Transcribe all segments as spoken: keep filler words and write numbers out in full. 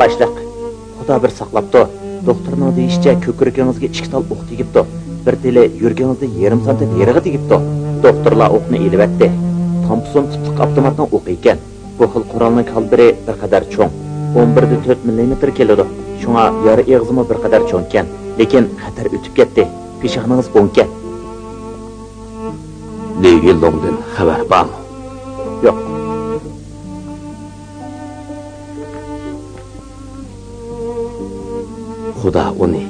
باشلىق، خۇدا بىر ساقلاپتۇ. دوختۇرنىڭ دېيىشىچە، كۆكرىكىڭىزگە ئىككى تال ئوق تېگىپتۇ. بىر تېلى يۈرىكىڭىزدە يېرىم سانتىم يېرىغا تېگىپتۇ. دوختۇرلار ئوقنى ئېلىۋەتتى. تومپسون تىپلىق ئاپتوماتنىڭ ئوقى ئىكەن. بۇ خىل قورالنىڭ كالىبرى بىر قەدەر چوڭ، ئون بىر دە تۆت مىللىمېتىر كېلىدۇ. شۇڭا يارا ئېغىزىمۇ بىر قەدەر چوڭكەن، لېكىن خەتەر ئۆتۈپ كەتتى. پېشانىڭىز ئوڭكەن. لى يۈنلۇڭدىن خەۋەر بارمۇ؟ يوق. خۇدا ئۇنى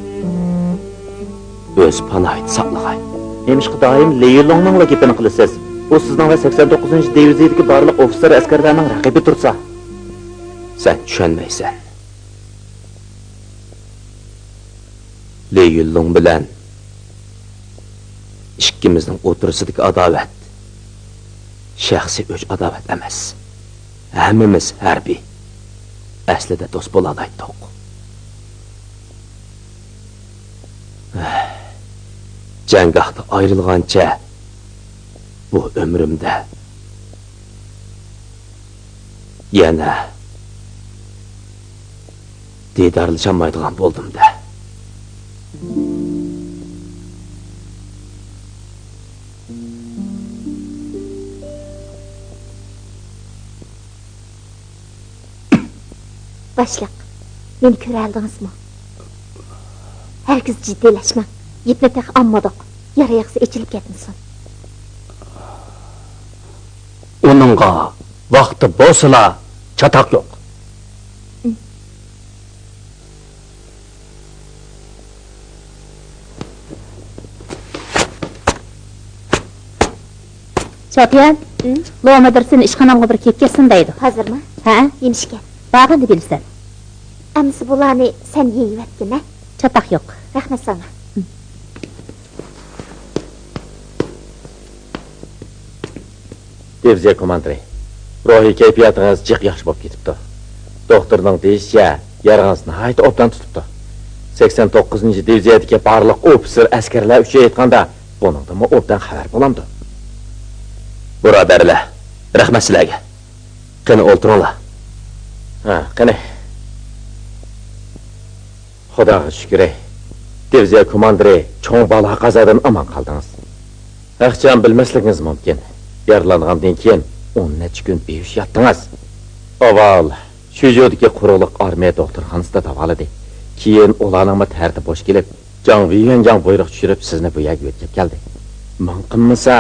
ئۆز پاناھىدا ساقلىغاي. نېمىشقا دائىم لى يۈنلۇڭنىڭلا گېپىنى قىلىسىز؟ ئۇ سىزنىڭ ۋە سەكسەن توققۇزىنچى دىۋىزىيىدىكى بارلىق ئوفىتسېر ئەسكەرلەرنىڭ رەقىبى تۇرسا. سەن چۈشەنمەيسەن. لى يۈنلۇڭ بىلەن ئىككىمىزنىڭ ئوتتۇرىسىدىكى ئاداۋەت شەخسىي ئۆچ-ئاداۋەت ئەمەس. ھەممىمىز ھەربىي. ئەسلىدە دوست بولالايتتۇق. جەڭگاھتا ئايرىلغانچە بۇ ئۆمرۈمدە يەنە دىدارلىشالمايدىغان بولدۇم-دە. باشلىق، مېنى كۆرەلىدىڭىزمۇ؟ ھەرگىز جىددىيلەشمەڭ. يىپنى تېخى ئالمىدۇق. يارا ياخشى ئېچىلىپ كەتمىسۇن. ئۇنىڭغا ۋاقتى بولسىلا چاتاق يوق. چاتيەن، لو مۇدىر سېنى ئىشخانامغا بىر كېلىپ كەتسۇن دەيدۇ. ھازىرمۇ؟ ھە؟ نېمىشكە؟ بارغاندا بىلىسەن. ئەمىسە بۇلارنى سەن يېيىۋەتكىن ھە. چاتاق يوق. رەھمەت ساڭا. دىۋىزىيە كوماندىرى، روھىي كەيپىياتىڭىز جىق ياخشى بولۇپ كېتىپتۇ. دوختۇرنىڭ دېيىشىچە، يارىڭىز ناھايىتى ئوبدان تۇتۇپتۇ. سەكسەن توققۇزىنچى دىۋىزىيەدىكى بارلىق ئوفىتسېر ئەسكەرلەر ئۈچۈن ئېيتقاندا، بۇنىڭدىنمۇ ئوبدان خەۋەر بولامدۇ؟ بۇرادەرلەر، رەھمەت سىلەرگە. قېنى، ئولتۇرۇڭلار. ھە، قېنى. خۇداغا شۈكرى، دىۋىزىيە كوماندىرى چوڭ بالا-قازادىن ئامان قالدىڭىز. ھەقچان بىلمەسلىكىڭىز مۇمكىن، يارىلانغاندىن كېيىن ئون نەچچە كۈن بىھوش ياتتىڭىز. ئاۋۋال شۈجۇدىكى قۇرۇقلۇق ئارمىيە دوختۇرخانىسىدا داۋالىدى. كېيىن ئۇلارنىڭمۇ تەرىتى بوش كېلىپ، جاڭ ۋېيۈەنجاڭ بۇيرۇق چۈشۈرۈپ، سىزنى بۇ يەرگە يۆتكەپ كەلدى. ماڭا قىلمىسا،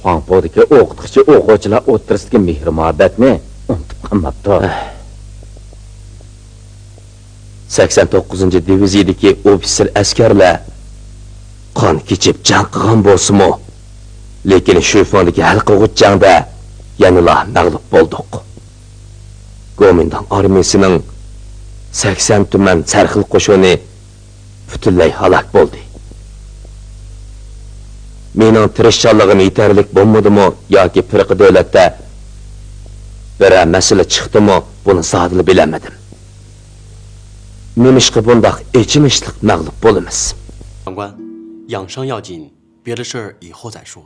خۇاڭپۇدىكى ئوقۇتقۇچى-ئوقۇغۇچىلار ئوتتۇرىسىدىكى مېھرى-مۇھەببەتنى ئۇنتۇپ قالماپتۇ. سەكسەن توققۇزىنچى دىۋىزىيىدىكى ئوفىتسېر ئەسكەرلەر قان كېچىپ جەڭ قىلغان بولسىمۇ، لېكىن شۈفېڭدىكى ھەل قىلغۇچ جەڭدە يەنىلا مەغلۇپ بولدۇق. گومىنداڭ ئارمىيىسىنىڭ سەكسەن تۈمەن سەرخىل قوشۇنى پۈتۈنلەي ھالاك بولدى. مېنىڭ تىرىشچانلىقىم يېتەرلىك بولمىدىمۇ ياكى پىرقە دۆلەتتە بىرەر مەسىلە چىقتىمۇ، بۇنى زادىلا بىلەلمىدىم. نېمىشقا بۇنداق ئېچىنىشلىق مەغلۇپ بولىمىز؟ 长官，养伤要紧，别的事儿以后再说。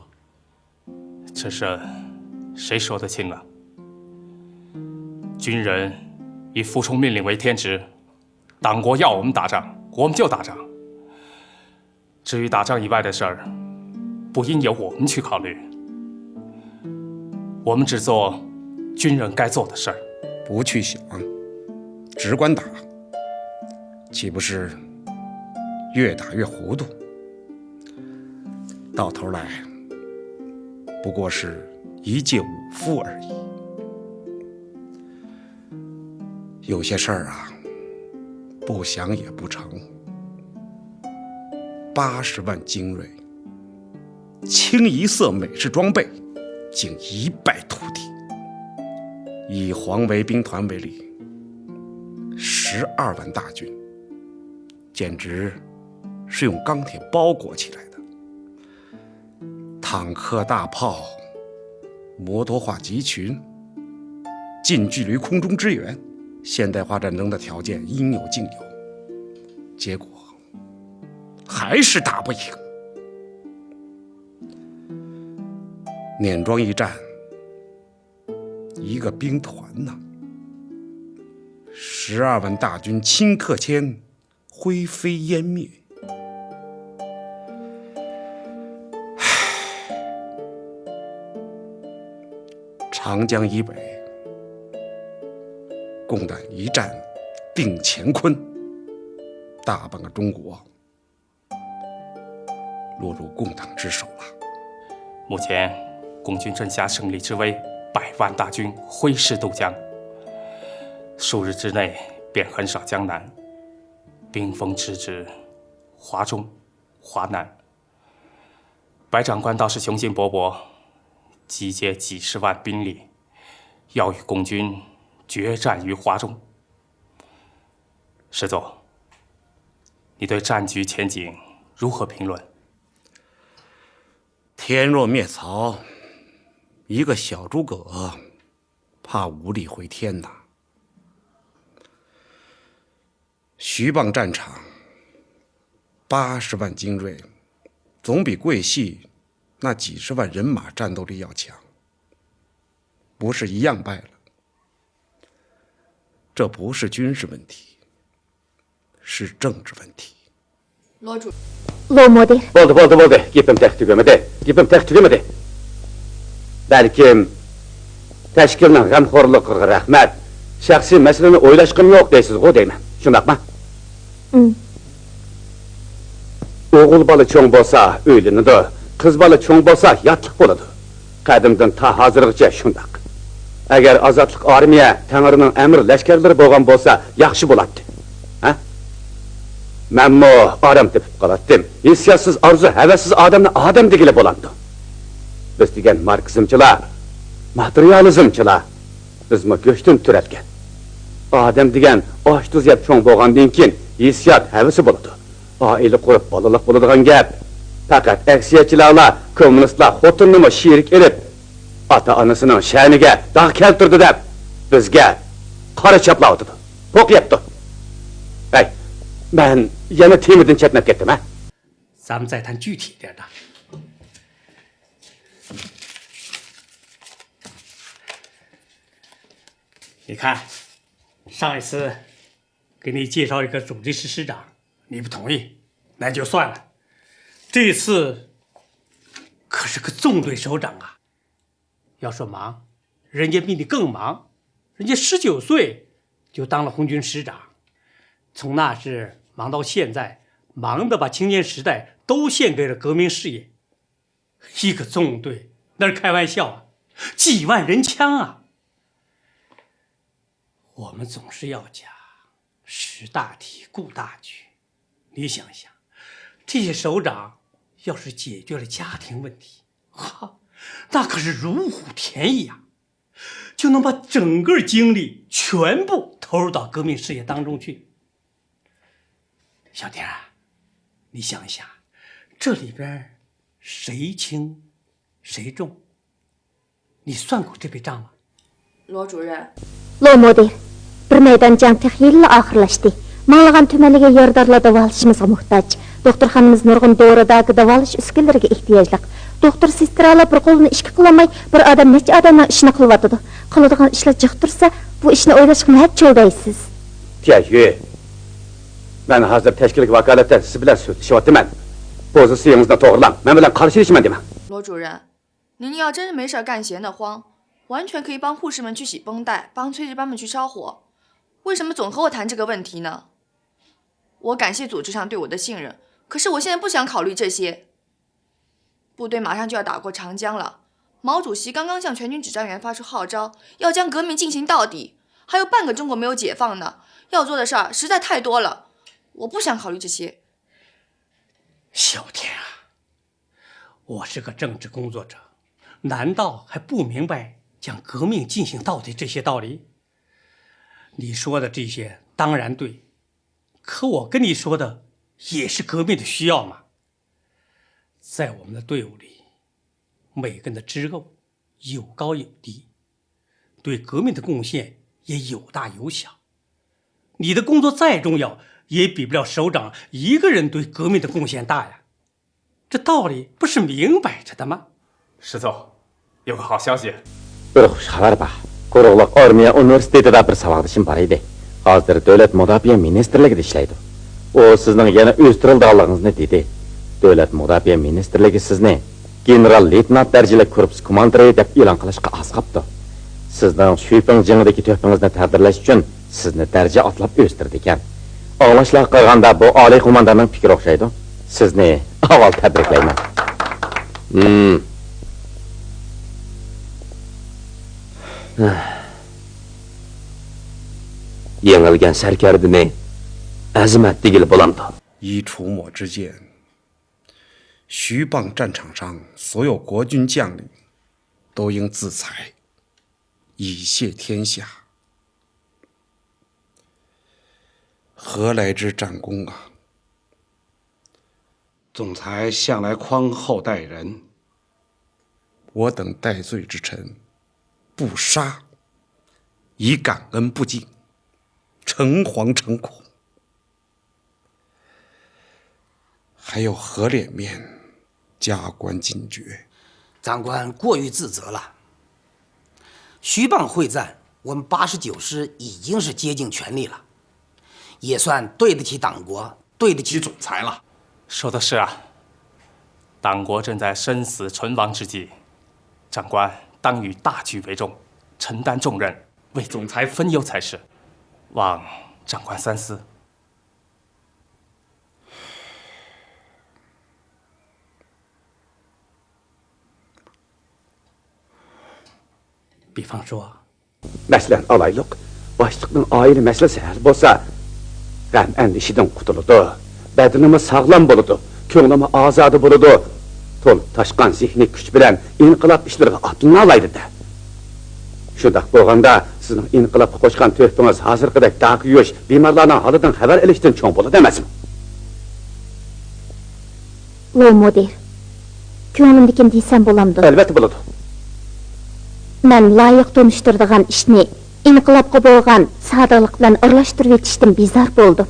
这事谁说得清啊？军人以服从命令为天职，党国要我们打仗，我们就打仗。 至于打仗以外的事儿，不应由我们去考虑。我们只做军人该做的事儿。不去想，只管打，岂不是越打越糊涂？到头来，不过是一介武夫而已。 有些事儿啊，不想也不成。八十万精锐，清一色美式装备，竟一败涂地。以黄维兵团为例，十二万大军，简直是用钢铁包裹起来的。 坦克大炮、摩托化集群、近距离空中支援，现代化战争的条件应有尽有，结果还是打不赢。碾庄一战，一个兵团呢，十二万大军顷刻间灰飞烟灭。长江以北，共党一战定乾坤，大半个中国落入共党之手了。目前，共军振下胜利之威，百万大军挥师渡江。数日之内便横扫江南，兵锋直指华中、华南。白长官倒是雄心勃勃，集结几十万兵力，要与共军决战于华中。石总，你对战局前景如何评论？天若灭曹，一个小诸葛怕无力回天呐。徐蚌战场八十万精锐，总比桂系那几十万人马战斗力要强，不是一样败了？这不是军事问题，是政治问题。 罗主 لو مۇدىر، بولدى، بولدى، بولدى. گېپىم تېخى تۈگىمىدى. گېپىم تېخى تۈگىمىدى. بەلكىم تەشكىلنىڭ غەمخورلۇقىغا رەھمەت، شەخسىي مەسىلىنى ئويلاشقىنى يوق دەيسىزغۇ دەيمەن. شۇنداقمۇ؟ ئىم. ئوغۇل بالا چوڭ بولسا ئۆيلىنىدۇ، قىز بالا چوڭ بولسا ياتلىق بولىدۇ. قەدىمدىن تا ھازىرغىچە شۇنداق. ئەگەر ئازادلىق ئارمىيە تەڭرىنىڭ ئەمىر لەشكەرلىرى بولغان بولسا ياخشى بولاتتى. ھە؟ مەنمۇ ئارام تېپىپ قالاتتىم. ھېسسىياتسىز، ئارزۇ ھەۋەسسىز ئادەمنى ئادەم دېگىلى بولامدۇ؟ بىز دېگەن ماركسىزمچىلار، ماتېرىيالىزمچىلار. بىزمۇ گۆشتىن تۈرەلگەن. ئادەم دېگەن ئاش-تۇز يەپ چوڭ بولغاندىن كېيىن ھېسسىيات، ھەۋىسى بولىدۇ. ئائىلە قۇرۇپ بالىلىق بولىدىغان گەپ. پەقەت ئەكسىيەتچىلەرلا، كوممۇنىستلار خوتۇننىمۇ شېرىك ئېلىپ، ئاتا-ئانىسىنىڭ شەنىگە داغ كەلتۈردى دەپ، بىزگە قارا چاپلاۋاتىدۇ. پوق يەپتۇ. ھەي، مەن يەنە تېمىدىن چەتنەپ كەتتىم ھە؟ 咱们再谈具体点的。你看，上一次给你介绍一个总队师师长，你不同意，那就算了。这次可是个纵队首长啊，要说忙，人家比你更忙，人家十九岁就当了红军师长，从那时忙到现在，忙得把青年时代都献给了革命事业。 一个纵队，那是开玩笑啊，几万人枪啊！我们总是要讲识大体、顾大局。你想想，这些首长要是解决了家庭问题，哈，那可是如虎添翼啊，就能把整个精力全部投入到革命事业当中去。小田啊，你想一想，这里边谁轻谁重？你算过这笔账吗？罗主任， لو مۇدىر، بىر مەيدان جەڭ تېخى ھېلىلا ئاخىرلاشتى. مىڭلىغان تۈمەنلىگەن يارىدارلار داۋالىشىمىزغا موھتاج. دوختۇرخانىمىز نۇرغۇن دورا-دارىگە، داۋالاش ئۈسكۈنىلىرىگە ئېھتىياجلىق. دوختۇر، سېسترالار بىر قولىنى ئىككى قىلالماي، بىر ئادەم نەچچە ئادەمنىڭ ئىشىنى قىلىۋاتىدۇ. قىلىدىغان ئىشلار جىق تۇرسا، بۇ ئىشنى ئويلاشقا ناھايىتى چول دەيسىز. تيەيۈ، مەن ھازىر تەشكىلگە ۋاكالىتەن سىز بىلەن سۆزلىشىۋاتىمەن. پوزىتسىيىڭىزنى توغرىلاڭ، مەن بىلەن قارشى ئېلىشمەن دېمەڭ. 罗主任，您要真是没事儿干闲得慌，完全可以帮护士们去洗绷带，帮炊事班们去烧火。为什么总和我谈这个问题呢？我感谢组织上对我的信任，可是我现在不想考虑这些。部队马上就要打过长江了，毛主席刚刚向全军指战员发出号召，要将革命进行到底，还有半个中国没有解放呢，要做的事儿实在太多了，我不想考虑这些。 小田啊，我是个政治工作者，难道还不明白将革命进行到底这些道理？你说的这些当然对，可我跟你说的也是革命的需要嘛。在我们的队伍里，每个人的职务有高有低，对革命的贡献也有大有小。你的工作再重要，也比不了首长一个人对革命的贡献大呀。这道理不是明摆着的吗？石总，有个好消息。 بىر خۇش خەۋەر بار. قۇرۇقلۇق ئارمىيە ئۇنىۋېرسىتېتىدا بىر ساۋاقدىشىم بار ئىدى. ھازىر دۆلەت مۇداپىئە مىنىستىرلىكىدە ئىشلەيدۇ. ئۇ سىزنىڭ يەنە ئۆستۈرۈلىدىغانلىقىڭىزنى دېدى. دۆلەت مۇداپىئە مىنىستىرلىكى سىزنى گېنېرال لېيتېنانت دەرىجىلىك كورپۇس كوماندىرى دەپ ئېلان قىلىشقا ئاز قاپتۇ. سىزنىڭ شۈيپىڭ جېڭىدىكى تۆھپىڭىزنى تەبىرلەش ئۈچۈن سىزنى دەرىجە ئاتلاپ ئۆستۈرىدىكەن. ئاڭلاشلارغا قارىغاندا، بۇ ئالىي قومانداننىڭ پىكرى ئوخشايدۇ. سىزنى ئاۋۋال تەبرىكلەيمەن. ھىم. يېڭىلگەن سەركەردىنى ئەزىمەت دېگىلى بولامدۇ؟ 一除魔之剑，虚棒战场上所有国军将领都应自裁，以谢天下。何来之战功啊！总裁向来宽厚待人，我等戴罪之臣，不杀，以感恩不尽，诚惶诚恐。 还有何脸面加官进爵？长官过于自责了。徐蚌会战，我们八十九师已经是竭尽全力了，也算对得起党国，对得起总裁了。说的是啊，党国正在生死存亡之际，长官当以大局为重，承担重任，为总裁分忧才是。望长官三思。 بىفاڭشۇ. مەسىلەن ئالايلۇق، باشلىقنىڭ ئائىلە مەسىلىسى ھەل بولسا، غەم ئەندىشىدىن قۇتۇلىدۇ، بەدىنىمۇ ساغلام بولىدۇ، كۆڭلىمۇ ئازادە بولىدۇ. تولۇپ تاشقان زېھنىي كۈچ بىلەن ئىنقىلاب ئىشلىرىغا ئاتلىنالايدۇ-دە. شۇنداق بولغاندا، سىزنىڭ ئىنقىلابقا قوشقان تۆھپىڭىز ھازىرقىدەك داغ يۇيۇش، بىمارلارنىڭ ھالىدىن خەۋەر ئېلىشتىن چوڭ بولىدۇ ئەمەسمۇ؟ لو مۇدىر، كۆڭلۈمدىكىنى دېسەم بولامدۇ؟ ئەلۋەتتە بولىدۇ. مەن لايىق تونۇشتۇرىدىغان ئىشنى ئىنقىلابقا بولغان سادىقلىق بىلەن ئارىلاشتۇرۇۋېتىشتىن بىزار بولدۇم.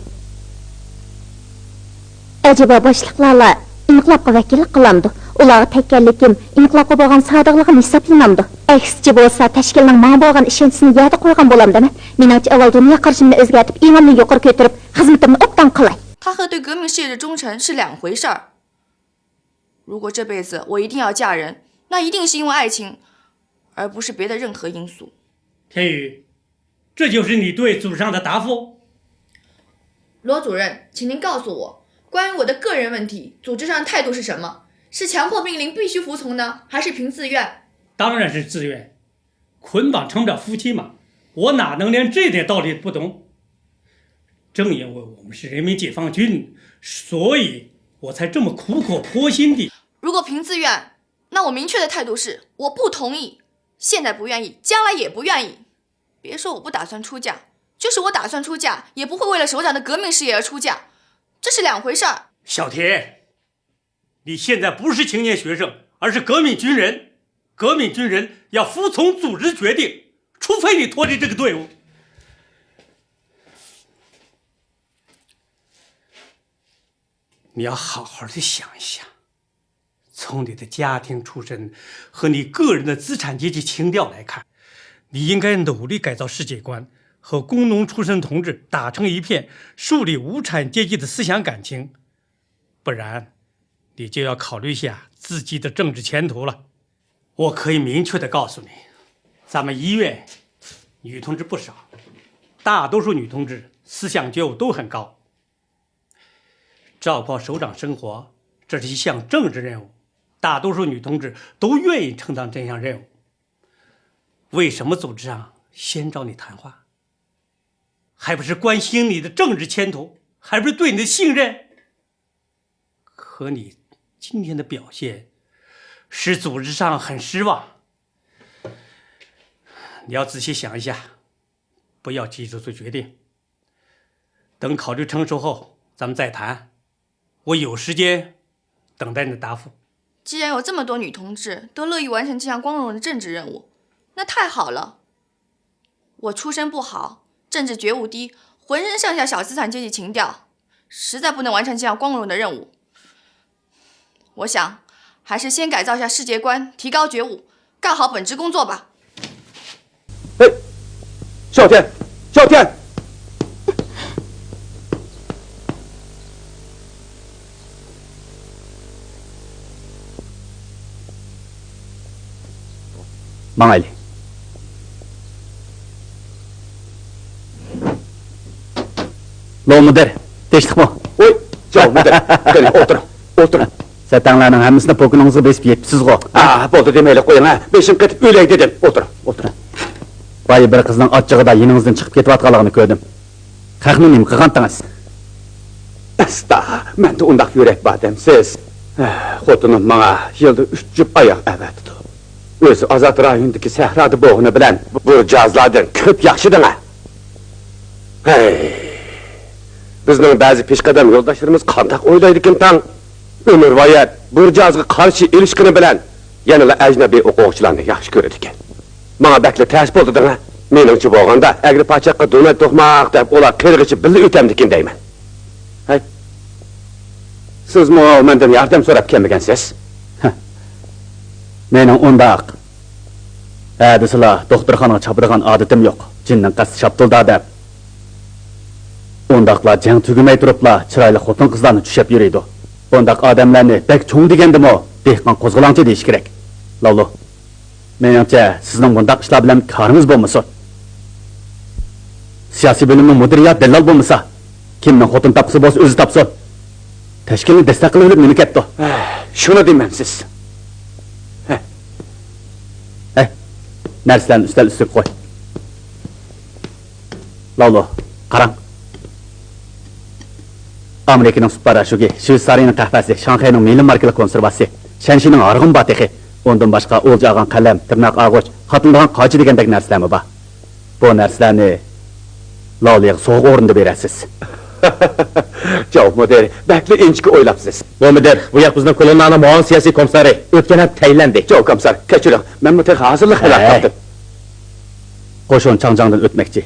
ئەجەبا باشلىقلارلا ئىنقىلابقا ۋەكىللىك قىلامدۇ؟ ئۇلارغا تەگكەنلىكىم ئىنقىلابقا بولغان سادىقلىقىم ھېسابلىنامدۇ؟ ئەكسىچە بولسا، تەشكىلنىڭ ماڭا بولغان ئىشەنچىسىنى يەردە قويغان بولامدىمەن؟ مېنىڭچە، ئاۋۋال دۇنيا قارىشىمنى ئۆزگەرتىپ، ئېڭىمنى يۇقىرى كۆتۈرۈپ، خىزمىتىمنى ئوبدان قىلاي. 他和对革命事业的忠诚是两回事儿。如果这辈子我一定要嫁人，那一定是因为爱情，而不是别的任何因素。 天宇，这就是你对组织上的答复？罗主任，请您告诉我，关于我的个人问题，组织上的态度是什么？是强迫命令必须服从呢，还是凭自愿？当然是自愿，捆绑成不了夫妻嘛，我哪能连这点道理不懂？正因为我们是人民解放军，所以我才这么苦口婆心地……如果凭自愿，那我明确的态度是，我不同意，现在不愿意，将来也不愿意。 别说我不打算出嫁，就是我打算出嫁，也不会为了首长的革命事业而出嫁，这是两回事儿。小田，你现在不是青年学生，而是革命军人。革命军人要服从组织决定，除非你脱离这个队伍。你要好好的想一想。 从你的家庭出身和你个人的资产阶级情调来看，你应该努力改造世界观，和工农出身同志打成一片，树立无产阶级的思想感情，不然，你就要考虑一下自己的政治前途了。我可以明确的告诉你，咱们医院女同志不少，大多数女同志思想觉悟都很高。 照顾好首长生活，这是一项政治任务，大多数女同志都愿意承担这项任务。为什么组织上先找你谈话？还不是关心你的政治前途，还不是对你的信任？可你今天的表现使组织上很失望。你要仔细想一下，不要急着做决定。 等考虑成熟后，咱们再谈。我有时间等待你的答复。既然有这么多女同志都乐意完成这项光荣的政治任务，那太好了。我出身不好，政治觉悟低，浑身上下小资产阶级情调，实在不能完成这样光荣的任务。我想，还是先改造一下世界观，提高觉悟，干好本职工作吧。 嘿，小田，小田， ماڭايلى. لو مۇدىر، تىنچلىقمۇ؟ ۋوي، جاۋ مۇدىر، قېنى، ئولتۇرۇڭ، ئولتۇرۇڭ. سەتەڭلەرنىڭ ھەممىسىنى پوكىنىڭىزغا بېسىپ يېتىپسىزغۇ؟ ھە؟ ھە، بولدى، دېمەيلى قويۇڭ، ھە. بېشىم قېتىپ ئۆلەي دېدىم. ئولتۇرۇڭ، ئولتۇرۇڭ. بايا بىر قىزنىڭ ئاچچىقىدا يېنىڭىزدىن چىقىپ كېتىۋاتقانلىقىنى كۆردۈم. خەقنى نېمە قىلغانتىڭىز؟ ئەستا، مەندە ئۇنداق يۈرەك بار دەمسىز؟ خوتۇنۇم ماڭا يىلدا ئۈچ جۈپ ئاياغ ئەۋەتىدۇ. ئۆزى ئازاد رايوندىكى سەھرادا بولغىنى بىلەن بۇرجازلاردىن كۆپ ياخشى دەڭە. ھەي، بىزنىڭ بەزى پېشقەدەم يولداشلىرىمىز قانداق ئويلايدىكىن تاڭ؟ ئۆمۈرۋايەت بۇرجازغا قارشى ئېلىشقىنى بىلەن يەنىلا ئەجنەبىي ئوقۇغۇچىلارنى ياخشى كۆرىدىكەن. ماڭا بەكلا تەس بولدى دەڭە. مېنىڭچە بولغاندا، ئەگرى پاچاققا دونات توقماق دەپ ئۇلار قېرىغىچە بىللە ئۆتەمدىكىن دەيمەن. ھەي، سىزمۇ مەندىن ياردەم سوراپ كەلمىگەنسىز؟ ھە. مېنىڭ ئۇنداق ھە دېسىلا دوختۇرخانىغا چاپىدىغان ئادىتىم يوق. جىننىڭ قەستى شاپتۇلدا دەپ. ئۇنداقلار جەڭ تۈگىمەي تۇرۇپلا چىرايلىق خوتۇن-قىزلارنى چۈشەپ يۈرىدۇ. بۇنداق ئادەملەرنى بەك چوڭ دېگەندىمۇ دېھقان قوزغىلاڭچى دېيىش كېرەك. لاۋلۇ، مېنىڭچە سىزنىڭ بۇنداق ئىشلار بىلەن كارىڭىز بولمىسۇن. سىياسىي بۆلۈمنىڭ مۇدىرى يا دەللال بولمىسا، كىمنىڭ خوتۇن تاپقۇسى بولسا ئۆزى تاپسۇن. تەشكىلنى دەستەك قىلىۋېلىپ نېمە كەپتۇ؟ ھە، شۇنى دېمەمسىز؟ ھە. ھەي، نەرسىلەرنى ئۈستەل ئۈستىگە قوي. لاۋلۇ، قاراڭ. ئامېرىكىنىڭ سۈت پاراشوكى، شۋېتسارىيىنىڭ قەھۋەسى، شاڭخەينىڭ مىلىن ماركىلىق كونسېرۋاسى، شەنشىنىڭ ھارغىنى بار تېخى. ئۇندىن باشقا ئولجا ئالغان قەلەم، تىرناق ئاغۇچ، قاتلىنىدىغان قاچا دېگەندەك نەرسىلەرمۇ بار. بۇ نەرسىلەرنى لاۋلىغا سوۋغا ئورنىدا بېرەرسىز. جاۋ مۇدىر، بەكلا ئىنچىكە ئويلاپسىز. بۇ مۇدىر، بۇ ياق بىزنىڭ كولوننانىڭ مۇئاۋىن سىياسىي كومىسسارى. ئۆتكەن ھەپتە تەيىنلەندى. جاۋ كومىسسار، كەچۈرۈڭ، مەنمۇ تېخى ھازىرلا خەۋەر تاپتىم. قوشۇن چاڭجاڭدىن ئۆتمەكچى.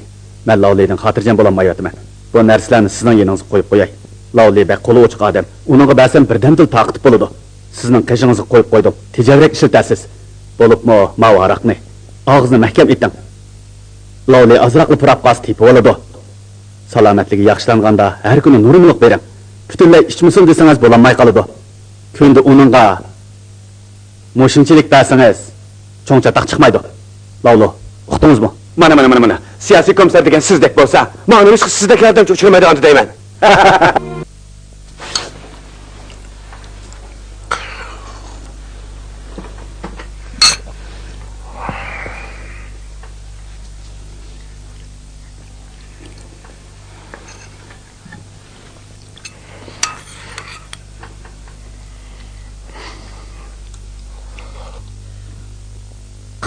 مەن لاۋلىدىن خاتىرجەم بولالمايۋاتىمەن. بۇ نەرسىلەرنى سىزنىڭ يېنىڭىزغا قويۇپ قوياي. لاۋلى بەك قولى ئوچۇق ئادەم. ئۇنىڭغا بەرسەم بىردەمدىلا تارقىتىپ بولىدۇ. سىزنىڭ قېشىڭىزغا قويۇپ قويدۇم. تېجەۋرەك ئىشلىتەرسىز. بولۇپمۇ ماۋۇ ھاراقنى. ئاغزىنى مەھكەم ئېتىڭ. لاۋلى ئازراقلا پۇراپ قالسا تېپىۋالىدۇ. سالامەتلىكى ياخشىلانغاندا ھەر كۈنى نۇرمىلىق بېرىڭ. پۈتۈنلەي ئىچمىسۇن دېسىڭىز بولالماي قالىدۇ. كۈندە ئۇنىڭغا مۇشۇنچىلىك بەرسىڭىز، چوڭ چاتاق چىقمايدۇ. لاۋلۇ، ئۇقتىڭىزمۇ؟ مانا، مانا، مانا، مانا. سىياسىي كومىسسار دېگەن سىزدەك بولسا، ماڭا نېمىشقا سىزدەك ياردەمچى ئۇچرىمايدۇ ئەمدى دەيمەن.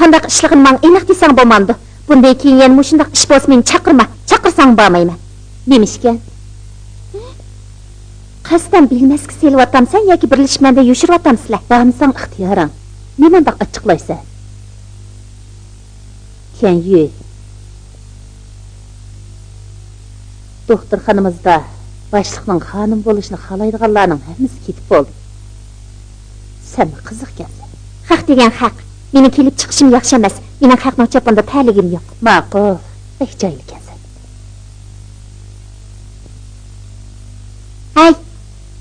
قانداق ئىشلىغىنى ماڭا ئېنىق دېسەڭ بولمامدۇ؟ بۇندىن كېيىن يەنە مۇشۇنداق ئىش بولسا مېنى چاقىرما، چاقىرساڭمۇ بارمايمەن. نېمىشكەن؟ قەستەن بىلمەسكە سېلىۋاتامسەن ياكى بىرلىشىپ مەندىن يوشۇرۇۋاتامسىلەر؟ بارمىساڭ ئىختىيارىڭ. نېمانداق ئاچچىقلايسەن؟ تيەن يۈي. دوختۇرخانىمىزدا باشلىقنىڭ خانىم بولۇشىنى خالايدىغانلارنىڭ ھەممىسى كېتىپ بولدى. سەنمۇ قىزىقكەنسەن. خەق دېگەن خەق. مېنىڭ كېلىپ چىقىشىم ياخشى ئەمەس. مېنىڭ خەقنىڭ چاپىنىدا تەلىيىم يوق. ماقۇل. بەك جاھىلكەنسەن. ھەي،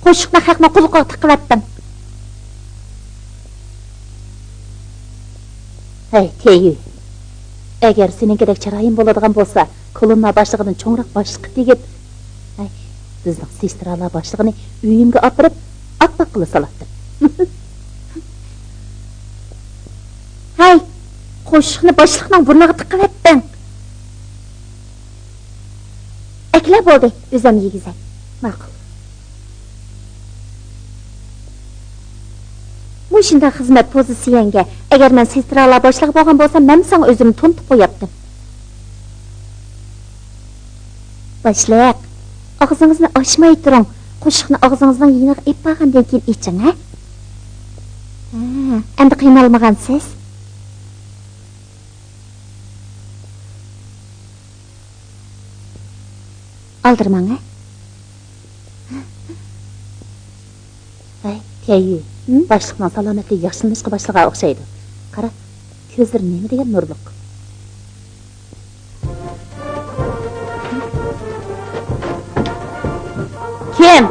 قوشۇقنى خەقنىڭ قۇلىقىغا تىقىۋەتتىڭ. ھەي، تيەن يۈي. ئەگەر سېنىڭكىدەك چىرايىم بولىدىغان بولسا، كولوننا باشلىقىدىن چوڭراق باشلىققا تېگىپ، ھەي، بىزنىڭ سېسترالار باشلىقىنى ئۆيۈمگە ئاپىرىپ، ئاپئاق قىلىپ سالاتتىم. ھەي، قوشۇقنى باشلىقنىڭ بۇرنىغا تىقىۋەتتىڭ. ئەكلە بولدى، ئۆزۈم يېگۈزەي. ماقۇل. مۇشۇنداق خىزمەت پوزىتسىيەڭگە، ئەگەر مەن سېسترالار باشلىقى بولغان بولسام، مەنمۇ ساڭا ئۆزۈمنى تونۇتۇپ قوياتتىم. باشلىق، ئاغزىڭىزنى ئاچماي تۇرۇڭ. قوشۇقنى ئاغزىڭىزنىڭ يېنىغا ئېلىپ بارغاندىن كېيىن ئېچىڭ، ھە؟ ھە، ئەمدى قىينالمىغانسىز. ئالدىرىماڭ، ھە؟ ھەي، تيەن يۈي، ھىم؟ باشلىقنىڭ سالامەتلىكى ياخشىلىنىشقا باشلىغان ئوخشايدۇ. قارا، كۆزلىرى نېمە دېگەن نۇرلۇق. كىم؟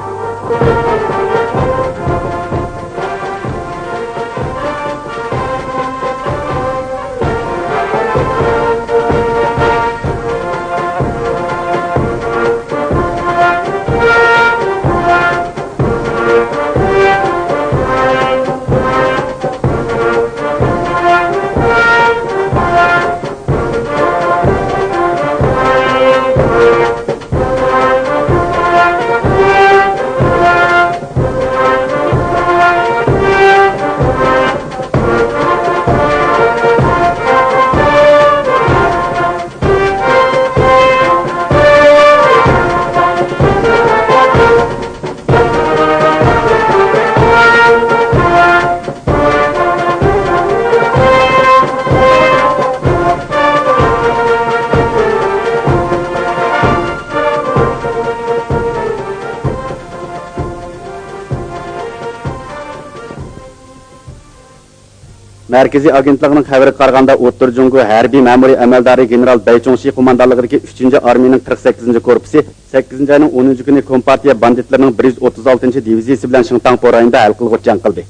مەركىزىي ئاگېنتلىقىنىڭ خەۋىرىگە قارىغاندا، ئوتتۇرا جۇڭگو ھەربىي مەمۇرىي ئەمەلدارى گېنېرال بەي چۇڭشى قوماندانلىقىدىكى ئۈچىنچى ئارمىيىنىڭ قىرىق سەككىزىنچى كورپۇسى سەككىزىنچى ئاينىڭ ئونىنچى كۈنى كومپارتىيە باندىتلىرىنىڭ بىر يۈز ئوتتۇز ئالتىنچى دىۋىزىيىسى بىلەن شىڭتاڭپو رايونىدا ھەل قىلغۇچ جەڭ قىلدى.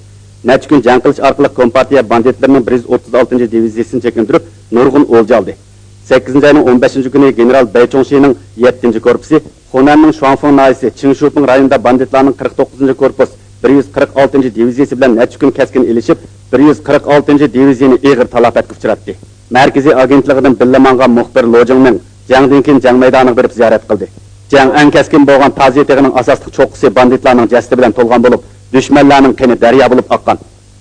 نەچچە كۈن جەڭ قىلىش ئارقىلىق كومپارتىيە باندىتلىرىنىڭ بىر يۈز ئوتتۇز ئالتىنچى دىۋىزىيىسىنى چېكىندۈرۈپ، نۇرغۇن ئولجا ئالدى. سەككىزىنچى ئاينىڭ ئون بەشىنچى كۈنى گېنېرال بەي چۇڭشىنىڭ يەتتىنچى كورپۇسى خۇنەننىڭ شۇاڭفېڭ ناھىيەسى چىڭشۇپىڭ رايونىدا باندىتلارنىڭ قىرىق توققۇزىنچى كورپۇس بىر يۈز قىرىق ئالتىنچى دىۋىزىيىسى بىلەن نەچچە كۈن كەسكىن ئېلىشىپ، بىر يۈز قىرىق ئالتىنچى دىۋىزىيىنى ئېغىر تالاپەتكە ئۇچراتتى. مەركىزىي ئاگېنتلىقىدىن بىللە ماڭغان مۇخبىر لو جىڭمىڭ جەڭدىن كېيىن جەڭ مەيدانىغا بېرىپ زىيارەت قىلدى. جەڭ ئەڭ كەسكىن بولغان تازى تېغىنىڭ ئاساسلىق چوققىسى باندىتلارنىڭ جەسىتى بىلەن تولغان بولۇپ، دۈشمەنلەرنىڭ قېنى دەريا بولۇپ ئاققان.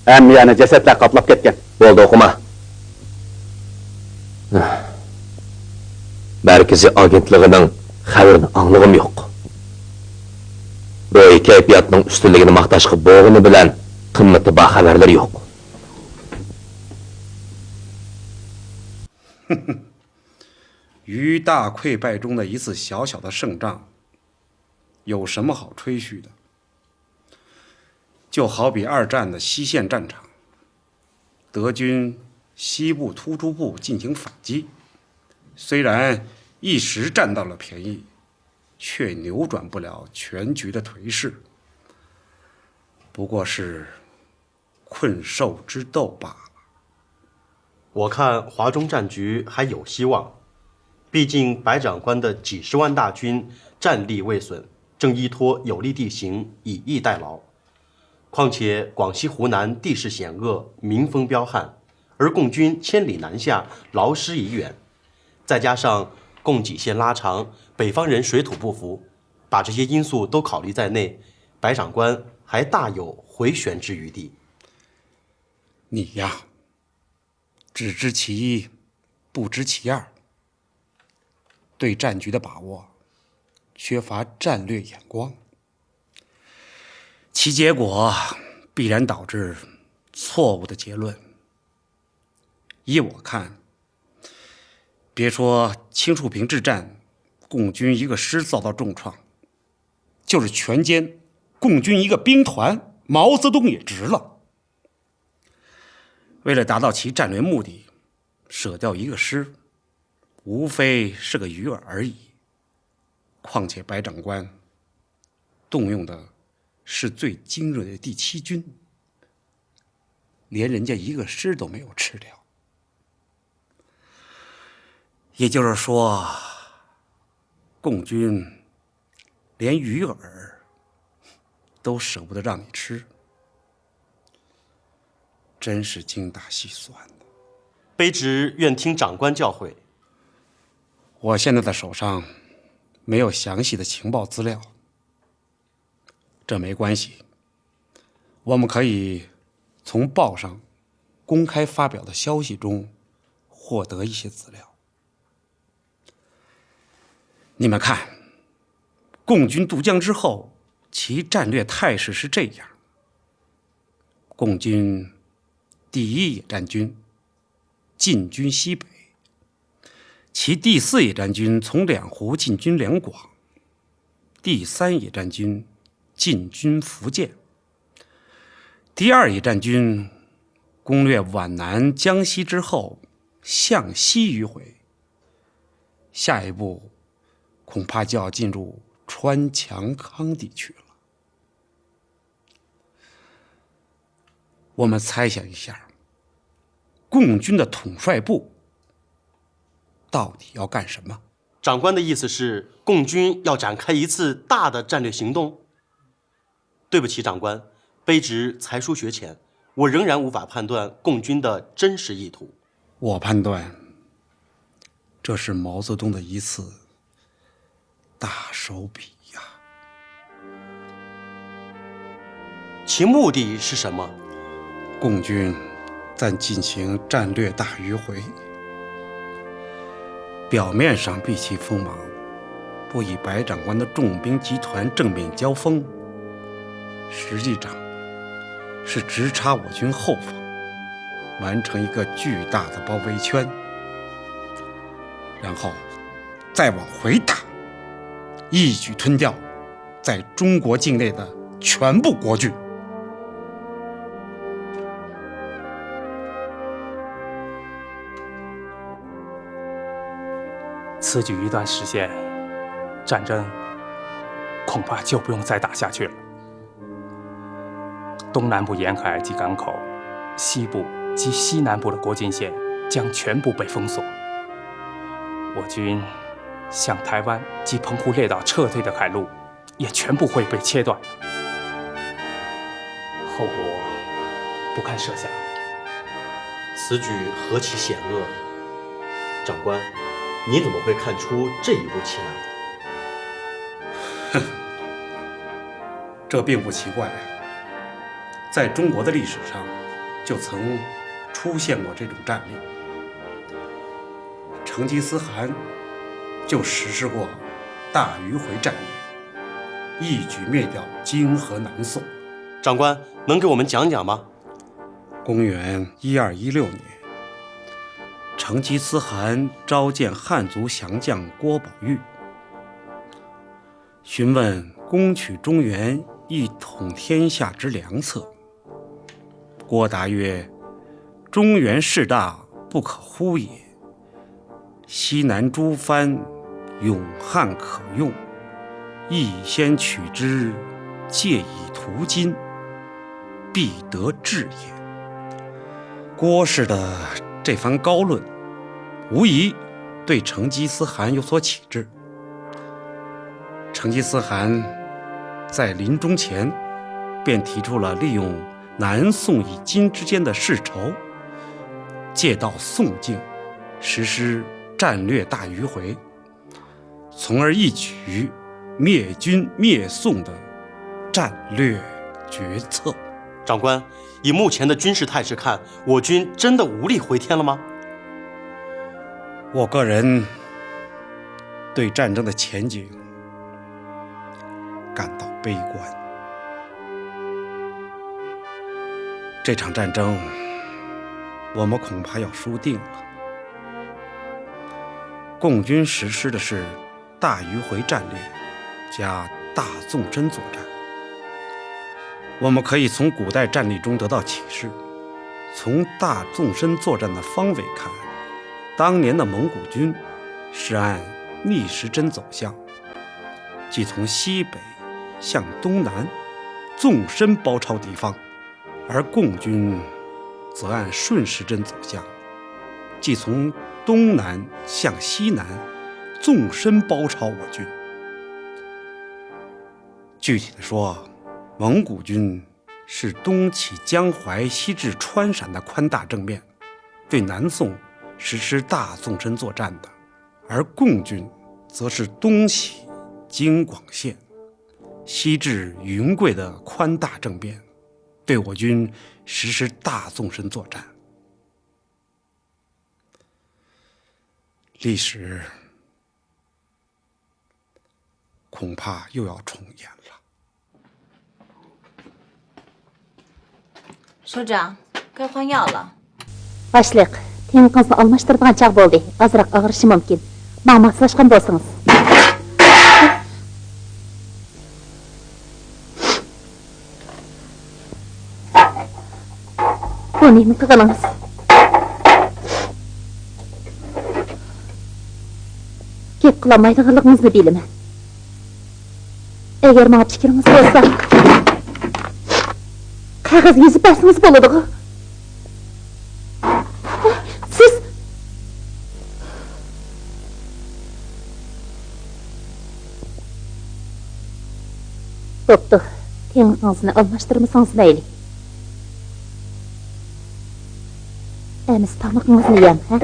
ھەممە يەرنى جەسەتلەر قاپلاپ كەتكەن. بولدى، ئوقۇما. مەركىزىي ئاگېنتلىقىنىڭ خەۋىرىنى ئاڭلىغۇم يوق. روھىي كەيپىياتنىڭ ئۈستۈنلۈكىنى ماختاشقا بولغىنى بىلەن قىممىتى بار خەۋەرلىرى يوق. 于大溃败中的一次小小的胜仗，有什么好吹嘘的？就好比二战的西线战场，德军西部突出部进行反击，虽然一时占到了便宜，却扭转不了全局的颓势，不过是困兽之斗罢了。我看华中战局还有希望，毕竟白长官的几十万大军战力未损，正依托有利地形以逸待劳。况且广西湖南地势险恶，民风彪悍，而共军千里南下，劳师已远，再加上供给线拉长，北方人水土不服，把这些因素都考虑在内，白长官还大有回旋之余地。你呀，只知其一，不知其二。对战局的把握缺乏战略眼光，其结果必然导致错误的结论。依我看，别说青树坪之战，共军一个师遭到重创，就是全歼共军一个兵团，毛泽东也值了。为了达到其战略目的，舍掉一个师，无非是个鱼饵而已。况且白长官动用的是最精锐的第七军，连人家一个师都没有吃掉。也就是说，共军连鱼饵都舍不得让你吃，真是精打细算的。卑职愿听长官教诲。我现在的手上没有详细的情报资料，这没关系，我们可以从报上公开发表的消息中获得一些资料。你们看，共军渡江之后，其战略态势是这样：共军第一野战军进军西北，其第四野战军从两湖进军两广，第三野战军进军福建，第二野战军攻略皖南、江西之后，向西迂回。下一步恐怕就要进入川强康地区了。我们猜想一下，共军的统帅部到底要干什么？长官的意思是，共军要展开一次大的战略行动？对不起，长官，卑职才疏学浅，我仍然无法判断共军的真实意图。我判断，这是毛泽东的一次大手笔呀。其目的是什么？共军在进行战略大迂回，表面上避其锋芒，不与白长官的重兵集团正面交锋，实际上是直插我军后方，完成一个巨大的包围圈，然后再往回打，一举吞掉在中国境内的全部国军。此举一旦实现，战争恐怕就不用再打下去了。东南部沿海及港口，西部及西南部的国境线将全部被封锁。我军向台湾及澎湖列岛撤退的海路也全部会被切断。后果不堪设想。此举何其险恶！长官，你怎么会看出这一步棋来？这并不奇怪，在中国的历史上就曾出现过这种战例。成吉思汗就实施过大迂回战略，一举灭掉金和南宋。长官，能给我们讲讲吗？公元一二一六年，成吉思汗召见汉族降将郭宝玉，询问攻取中原、一统天下之良策。郭答曰：中原势大，不可忽也。西南诸藩勇汉可用，宜先取之，借以图今，必得志也。郭氏的这番高论，无疑对成吉思汗有所启智。成吉思汗在临终前便提出了利用南宋与金之间的世仇，借道宋境，实施战略大迂回，从而一举灭金灭宋的战略决策。长官，以目前的军事态势看，我军真的无力回天了吗？我个人对战争的前景感到悲观。这场战争，我们恐怕要输定了。共军实施的是大迂回战略加大纵深作战。我们可以从古代战例中得到启示，从大纵深作战的方位看，当年的蒙古军是按逆时针走向，即从西北向东南纵深包抄敌方，而共军则按顺时针走向，即从东南向西南纵深包抄我军。具体的说，蒙古军是东起江淮，西至川陕的宽大正面，对南宋实施大纵深作战的，而共军则是东起京广线，西至云贵的宽大正面，对我军实施大纵深作战。历史恐怕又要重演了。首长，该换药了。باشلىق، تېڭىڭىزنى ئالماشتۇرىدىغان چاغ بولدى. ئازراق ئاغرىشى مۇمكىن. ماڭا ماسلاشقان بولسىڭىز. بۇ نېمە قىلغىنىڭىز؟ گەپ قىلالمايدىغانلىقىڭىزنى بىلىمەن. ئەگەر ماڭا پىكرىڭىز بولسا، قەغەزگە يېزىپ بەرسىڭىز بولىدىغۇ. سىز. بوپتۇ، تېڭىڭىزنى ئالماشتۇرمىسىڭىز مەيلى. ئەمىسە تامىقىڭىزنى يەڭ، ھە؟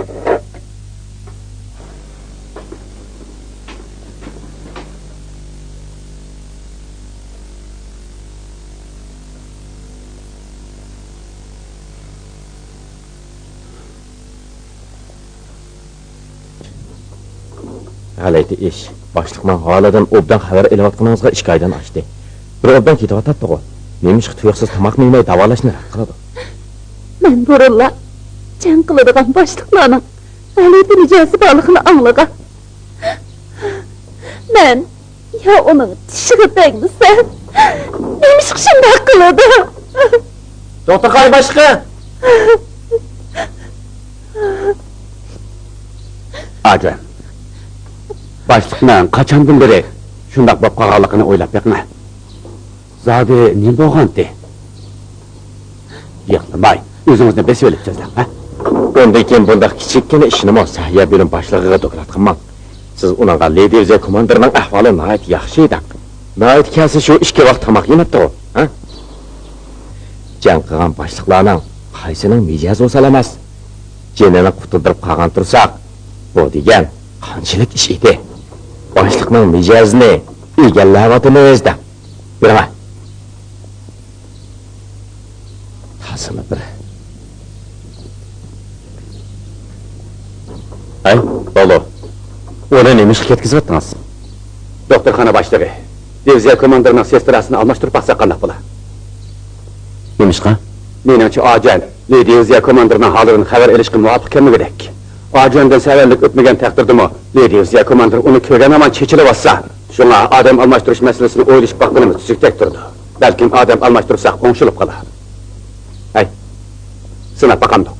غەلىتە ئىش. باشلىقنىڭ ھالىدىن ئوبدان خەۋەر ئېلىۋاتقىنىڭىزغا ئىككى ئايدىن ئاشتى. بىر ئوبدان كېتىۋاتاتتىغۇ؟ نېمىشقا تۇيۇقسىز تاماقنى يېمەي داۋالاشنى رەت قىلىدۇ؟ مەن بۇرۇنلا جەڭ قىلىدىغان باشلىقلارنىڭ غەلىتە مىجەزى بارلىقىنى ئاڭلىغان. مەن يا ئۇنىڭ چىشىغا تەگمىسەم، نېمىشقا شۇنداق قىلىدۇ؟ توختاقاي باشلىقى! ئاكا، باشلىقنىڭ قاچاندىن بېرى شۇنداق بولۇپ قالغانلىقىنى ئويلاپ بېقىڭ. زادى نېمە بولغانتى؟ يىغلىماي، ئۆزىڭىزنى بېسىۋېلىپ سۆزلەڭ، ھە؟ بۇندىن كېيىن بۇنداق كىچىككىنە ئىشنىمۇ سەھىيە بۆلۈم باشلىقىغا دوكلات قىلماڭ. سىز ئۇنىڭغا لى دىۋىزىيە كوماندىرىنىڭ ئەھۋالى ناھايىتى ياخشى دەڭ. ناھايىتى كەلسە شۇ ئىككى ۋاق تاماق يېمەپتىغۇ، ھە؟ جەڭ قىلغان باشلىقلارنىڭ قايسىنىڭ مىجەزى ئوسال ئەمەس؟ جېنىنى قۇتۇلدۇرۇپ قالغان تۇرساق، بۇ دېگەن قانچىلىك ئىش ئىدى؟ باشلىقنىڭ مىجەزىنى ئىگىلەۋاتىمىز دەڭ. بېرىڭە. تازىمۇ بىر. ھەي، بالۇ. ئۇنى نېمىشقا كەتكۈزۈۋەتتىڭىز؟ دوختۇرخانا باشلىقى، دىۋىزىيە كوماندىرىنىڭ سېستراسىنى ئالماشتۇرۇپ باقساق قانداق بولا؟ نېمىشقا؟ مېنىڭچە، ئاجەن لى دىۋىزىيە كوماندىرىنىڭ ھالىدىن خەۋەر ئېلىشقا مۇۋاپىق كەلمىگۈدەك. ئاجەندىن سەۋەنلىك ئۆتمىگەن تەقدىردىمۇ، لى دىۋىزىيە كوماندىرى ئۇنى كۆرگەن ھامان چېچىلىۋاتسا، شۇڭا ئادەم ئالماشتۇرۇش مەسىلىسىنى ئويلىشىپ باققىنىمىز تۈزۈكتەك تۇرىدۇ. بەلكىم ئادەم ئالماشتۇرساق ئوڭشىلىپ قالار. ھەي، سىناپ باقامدۇق؟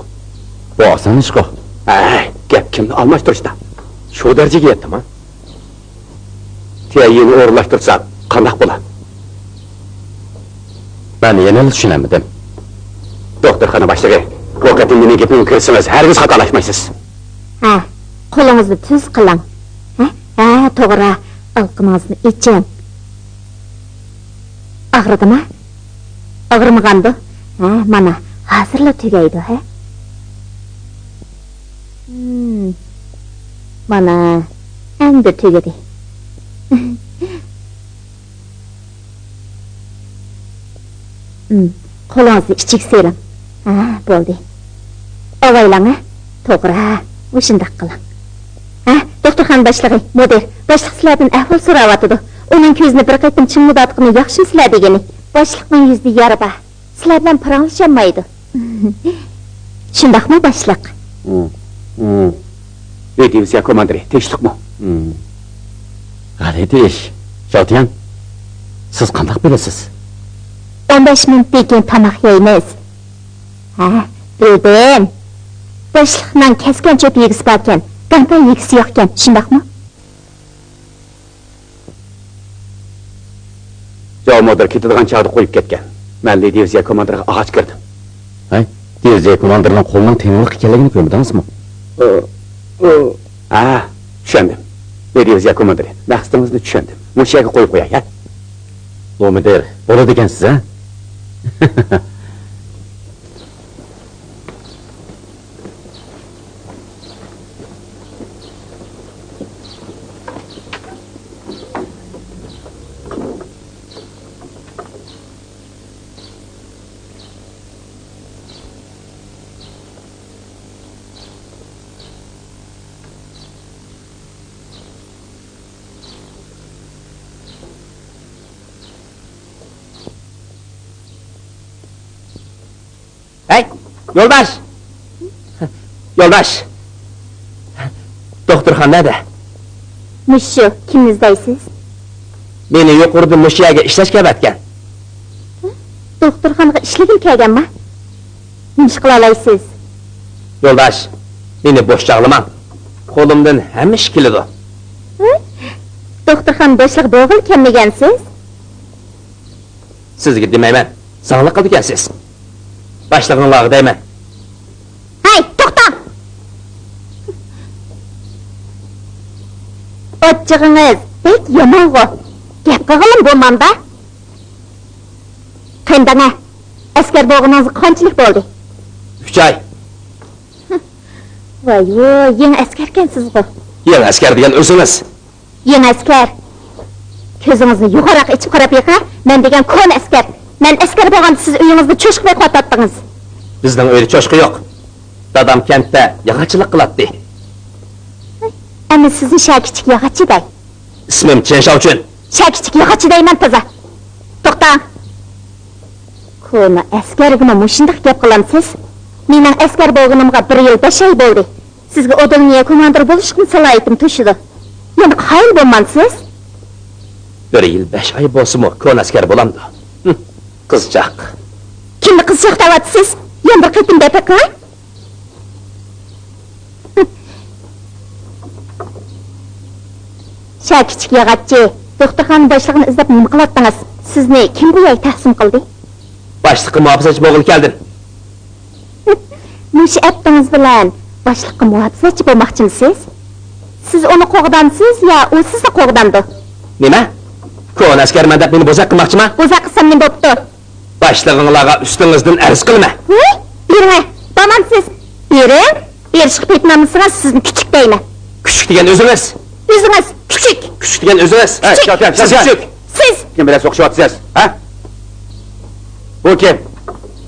بۇ ئاسان ئىشقۇ. ھەي، گەپ كىمنى ئالماشتۇرۇشتا؟ شۇ دەرىجىگە يەتتىما؟ تيەييىنى ئورۇنلاشتۇرساق قانداق بولا؟ مەن يەنىلا چۈشىنەلمىدىم. دوختۇرخانا باشلىقى، بۇ قېتىم مېنىڭ گېپىمگە كىرسىڭىز، ھەرگىز خاتالاشمايسىز. ھە، قولىڭىزنى تۈز قىلىڭ. ھە، ھە، توغرا. ئالىقىنىڭىزنى ئېچىڭ. ئاغرىدىما؟ ئاغرىمىغاندۇ؟ ھە، مانا، ھازىرلا تۈگەيدۇ، ھە؟ ھىم، مانا، ئەمدى تۈگىدى. ھىم، قولىڭىزنى ئىچىگە سېلىڭ. ھە، بولدى. ئاۋايلاڭ، ھە؟ توغرا، مۇشۇنداق قىلىڭ. ھە، دوختۇرخانا باشلىقى، مۇدىر، باشلىق سىلەردىن ئەھۋال سوراۋاتىدۇ. ئۇنىڭ كۆزىنى بىر قېتىم چىڭمۇداتقىنى ياخشىمۇ سىلەر دېگىنى. باشلىقنىڭ يۈزىدە يارا بار. سىلەر بىلەن پاراڭلىشالمايدۇ. شۇنداقمۇ، باشلىق؟ ھىم، ھىم. ئى، دىۋىزىيە كوماندىرى، تىنچلىقمۇ؟ ھىم. غەلىتە ئىش. شاۋتيەن، سىز قانداق بىلىسىز؟ ئون بەش مىنۇتتىن كېيىن تاماق يەيمىز. ھە، بىلدىم. باشلىقنىڭ كەسكەن چۆپى يېگۈسى باركەن، گاڭپەي يېگۈسى يوقكەن، شۇنداقمۇ؟ جاۋ مۇدىر كېتىدىغان چاغدا قويۇپ كەتكەن. مەن لى دىۋىزىيە كوماندىرىغا ئاغاچ كىردىم. ھەي، دىۋىزىيە كوماندىرىنىڭ قولىنىڭ تېڭىلىق ئىكەنلىكىنى كۆرمىدىڭىزمۇ؟ ئۇ، ئۇ. ھە، چۈشەندىم. لى دىۋىزىيە كوماندىرى، مەقسىتىڭىزنى چۈشەندىم. مۇشۇ يەرگە قويۇپ قوياي، ھە؟ لو مۇدىر، بولىدىكەنسىز، ھە؟ ھەي، يولداش! يولداش! دوختۇرخانا نەدە؟ مۇشۇ، كىمنى ئىزدەيسىز؟ مېنى يۇقىرىدىن مۇشۇ يەرگە ئىشلەشكە ئەۋەتكەن. دوختۇرخانىغا ئىشلىگىلى كەلگەنما؟ نېمە ئىش قىلالايسىز؟ يولداش، مېنى بوش چاغلىماڭ. قولۇمدىن ھەممە ئىش كېلىدۇ. دوختۇرخانا باشلىقى بولغىلى كەلمىگەنسىز؟ سىزگە دېمەيمەن، زاڭلىق قىلىدىكەنسىز. باشلىقىڭلارغا دەيمەن. ھەي، توختاڭ! ئاچچىقىڭىز بەك يامانغۇ. گەپ قىلغىنىمۇ بولمامدا. قېنى دەڭە، ئەسكەر بولغىنىڭىزغا قانچىلىك بولدى؟ ئۈچ ئاي. ۋاي ۋۇ، يېڭى ئەسكەركەنسىزغۇ. يېڭى ئەسكەر دېگەن ئۆزىڭىز. يېڭى ئەسكەر. كۆزىڭىزنى يوغانراق ئېچىپ قاراپ بېقىڭ، مەن دېگەن كونا ئەسكەر. مەن ئەسكەر بولغاندا سىز ئۆيىڭىزدە چوشقا بېقىۋاتاتتىڭىز. بىزنىڭ ئۆيدە چوشقا يوق. دادام كەنتتە ياغاچچىلىق قىلاتتى. ئەمما سىزنى شۇ كىچىك ياغاچچى دەي. ئىسمىم چېن شاۋچۈن. شۇ كىچىك ياغاچچى دەيمەن تازا. توختاڭ. كونا ئەسكەرگىمۇ مۇشۇنداق گەپ قىلامسىز؟ مېنىڭ ئەسكەر بولغىنىمغا بىر يىل بەش ئاي بولدى. سىزگە ئودولنىيە كوماندىر بولۇشقىمۇ سالاھىيىتىم توشىدۇ. يەنە قايىل بولمامسىز؟ بىر يىل بەش ئاي بولسىمۇ كونا ئەسكەر بولامدۇ؟ ھىم، قىزچاق. كىمنى قىزچاق دەۋاتىسىز؟ يەنە بىر قېتىم دەپ بېقىڭ. شا كىچىك ياغاچچى، دوختۇرخانا باشلىقىنى ئىزدەپ نېمە قىلاتتىڭىز؟ سىزنى كىم بۇ يەرگە تەقسىم قىلدى؟ باشلىققا مۇھاپىزەتچى بولغىلى كەلدىم. مۇشۇ ئەپتىڭىز بىلەن باشلىققا مۇھاپىزەتچى بولماقچىمۇسىز؟ سىز ئۇنى قوغدامسىز يا ئۇ سىزنى قوغدامدۇ؟ نېمە؟ كونا ئەسكەرمەن دەپ مېنى بوزەك قىلماقچىما؟ بوزەك قىلسام نېمە بوپتۇ؟ باشلىقىڭلارغا ئۈستىڭىزدىن ئەرز قىلىمەن. ھۇي، بېرىڭە، بامامسىز. بېرىڭ، بېرىشقا پېتىنالمىسىڭىز سىزنى كۈچۈك دەيمەن. كۈچۈك دېگەن ئۆزىڭىز. ئۆزىڭىز، كۈچۈك. كۈچۈك دېگەن ئۆزىڭىز. ھەي، كۈچۈك. شاۋتيەن، سىز شاۋتيەن. كۈچۈك. سىز. كىم بىلەن سوقۇشۇۋاتىسىز، ھە؟ بۇ كىم؟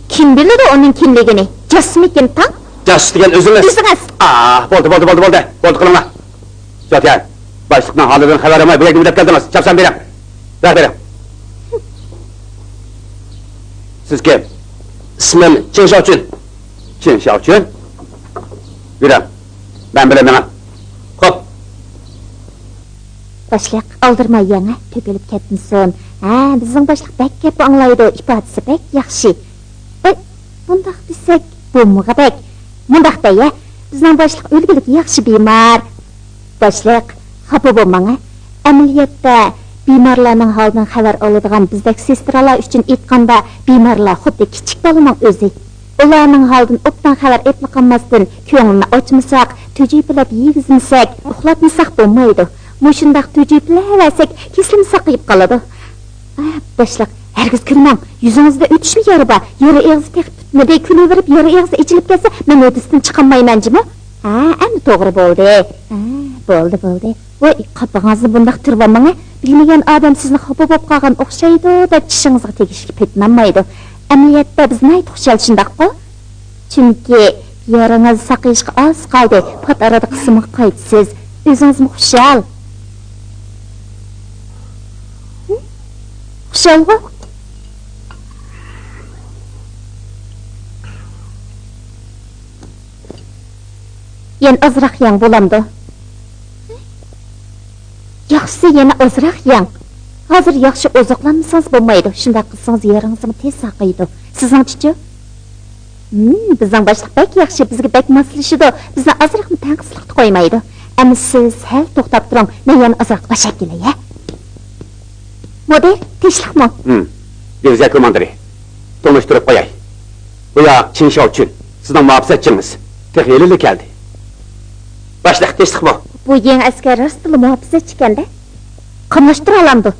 كىم بىلىدۇ ئۇنىڭ كىملىكىنى؟ جاسۇسمىكىن تاڭ؟ جاسۇس دېگەن ئۆزىڭىز. ئۆزىڭىز. ئا، بولدى، بولدى، بولدى، بولدى. بولدى قىلىڭلار. شاۋتيەن، باشلىقنىڭ ھالىدىن خەۋەر ئالماي بۇ يەرگە نېمە دەپ كەلدىڭىز؟ چاپسان بېرىڭ. بەر، بېرىڭ. سىز كىم؟ ئىسمىم چېن شياۋچۈن. چېن شياۋچۈن؟ يۈرۈڭ. مەن بىلەن مېڭىڭ. خوپ. باشلىق، ئالدىرىماي يەڭ، ھە، تۆكۈلۈپ كەتمىسۇن. ھە، بىزنىڭ باشلىق بەك گەپ ئاڭلايدۇ، ئىپادىسى بەك ياخشى. ۋاي، بۇنداق دېسەك بولمىغۇدەك. مۇنداق دەي، ھە، بىزنىڭ باشلىق ئۆلگۈلۈك ياخشى بىمار. باشلىق، خاپا بولماڭ، ھە. ئەمەلىيەتتە، بىمارلارنىڭ ھالىدىن خەۋەر ئالىدىغان بىزدەك سېسترالار ئۈچۈن ئېيتقاندا، بىمارلار خۇددى كىچىك بالىنىڭ ئۆزى. ئۇلارنىڭ ھالىدىن ئوبدان خەۋەر ئېلىپلا قالماستىن، كۆڭلىنى ئاچمىساق، تۈجۈپىلەپ يېگۈزمىسەك، ئۇخلاتمىساق بولمايدۇ. مۇشۇنداق تۈجۈپىلەۋەرسەك، كېسىلىمۇ ساقىيىپ قالىدۇ. ئا، باشلىق، ھەرگىز كۈلمەڭ. يۈزىڭىزدە ئۆتۈشمۇ يارا بار. يارا ئېغىزى تېخى پۈتمىدى. كۈلۈۋېرىپ يارا ئېغىزى ئېچىلىپ كەتسە، مەن ھۆددىسىدىن چىقالمايمەن جۇمۇ. ھە، ئەمدى توغرا بولدى. ھە، بولدى، بولدى. ۋاي، قاپىقىڭىزنى بۇنداق تۈرۈۋالماڭ، ھە. بىلمىگەن ئادەم سىزنى خاپا بولۇپ قالغان ئوخشايدۇ دەپ چىشىڭىزغا تېگىشكە پېتىنالمايدۇ. ئەمەلىيەتتە بىز ناھايىتى خۇشال، شۇنداققۇ؟ چۈنكى يېرىڭىز ساقىيىشقا ئاز قالدى، پات ئارىدا قىسىمغا قايتىسىز. ئۆزىڭىزمۇ خۇشال. ھە؟ خۇشالغۇ؟ يەنە ئازراق يەڭ بولامدۇ؟ ياخشىسى يەنە ئازراق يەڭ. ھازىر ياخشى ئوزۇقلانمىسىڭىز بولمايدۇ. شۇنداق قىلسىڭىز يېرىڭىزمۇ تېز ساقىيىدۇ. سىزنىڭچىچۇ؟ ھىم، بىزنىڭ باشلىق بەك ياخشى، بىزگە بەك ماسلىشىدۇ. بىزنى ئازراقمۇ تەڭقىسلىقتا قويمايدۇ. ئەمما سىز سەل توختاپ تۇرۇڭ، مەن يەنە ئازراق ئاشاپ كېلەي، ھە؟ مۇدىر، تىنچلىقمۇ؟ ھىم، دىۋىزىيە كوماندىرى. تونۇشتۇرۇپ قوياي. بۇ ياق چىن شياۋچۈن، سىزنىڭ مۇھاپىزەتچىڭىز. تېخى ھېلىلا كەلدى. باشلىق، تىنچلىقمۇ؟ بۇ يېڭى ئەسكەر راستتىنلا مۇھاپىزەتچى ئىكەن-دە. قاملاشتۇرالامدۇ؟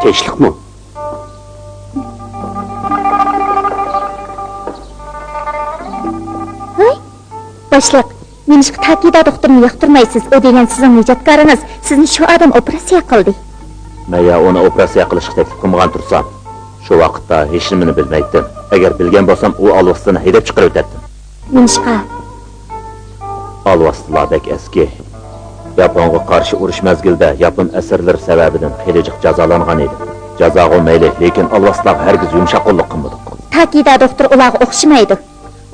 تىنچلىقمۇ؟ ھەي، باشلىق، نېمىشقا تاكىدا دوختۇرنى ياقتۇرمايسىز؟ ئۇ دېگەن سىزنىڭ نىجاتكارىڭىز، سىزنى شۇ ئادەم ئوپېراتسىيە قىلدى. مەن يا ئۇنى ئوپېراتسىيە قىلىشقا تەكلىپ قىلمىغان تۇرسام، شۇ ۋاقىتتا ھېچنېمىنى بىلمەيتتىم. ئەگەر بىلگەن بولسام، ئۇ ئالۋاستىنى ھەيدەپ چىقىرىۋېتەتتىم. نېمىشقا؟ ئالۋاستىلار بەك ئەسكى. ياپونغا قارشى ئۇرۇش مەزگىلىدە ياپون ئەسىرلىرى سەۋەبىدىن خېلى جىق جازالانغان ئىدىم. جازاغۇ مەيلى، لېكىن ئالۋاستىلارغا ھەرگىز يۇمشاق قوللۇق قىلمىدۇق. تاكىدا دوختۇر ئۇلارغا ئوخشىمايدۇ.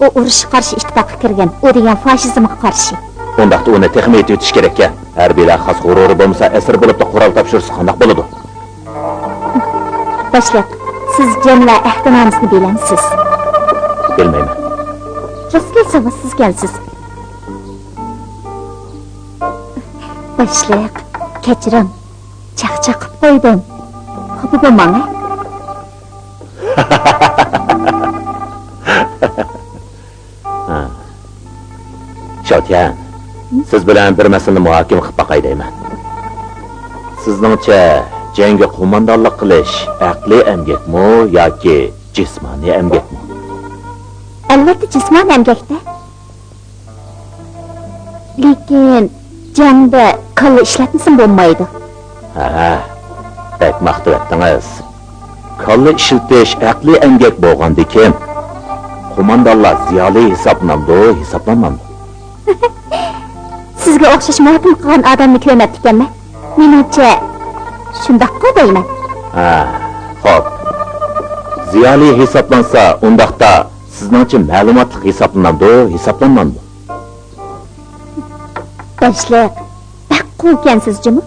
ئۇ ئۇرۇشقا قارشى ئىتتىپاققا كىرگەن، ئۇ دېگەن فاشىزمغا قارشى. ئۇنداقتا ئۇنى تېخىمۇ يېتىۋېتىش كېرەككەن. ھەربىيلەر خاس غۇرۇرى بولمىسا، ئەسىر بولۇپلا قورال تاپشۇرسا قانداق بولىدۇ؟ باشلىق، سىز جەنۋە ئەھدىنامىسىنى بىلەمسىز؟ بىلمەيمەن. راستلا ساۋاتسىزكەنسىز. باشلىق، كەچۈرۈڭ. چاقچاق قىلىپ قويدۇم. خاپا بولماڭ، ھە؟ ھا. شاۋتيەن، سىز بىلەن بىر مەسىلىنى مۇھاكىمە قىلىپ باقاي دەيمەن. سىزنىڭچە، جەڭگە قوماندانلىق قىلىش ئەقلىي ئەمگەكمۇ ياكى جىسمانىي ئەمگەكمۇ؟ ئەلۋەتتە، جىسمانىي ئەمگەك-دە. لېكىن جەڭدە كاللا ئىشلەتمىسىمۇ بولمايدۇ. ھە، بەك ماختىۋەتتىڭىز. كاللا ئىشلىتىش ئەقلىي ئەمگەك بولغاندىكىن، قوماندانلار زىيالىي ھېسابلىنامدۇ، ھېسابلانمامدۇ؟ سىزگە ئوخشاش مۇھاكىمە قىلغان ئادەمنى كۆرمەپتىكەنمەن. مېنىڭچە، شۇنداققۇ دەيمەن. ھە، خوپ. زىيالىي ھېسابلانسا، ئۇنداقتا سىزنىڭچە مەلۇماتلىق ھېسابلىنامدۇ، ھېسابلانمامدۇ؟ باشلىق، بەك قۇۋكەنسىز جۇمۇ.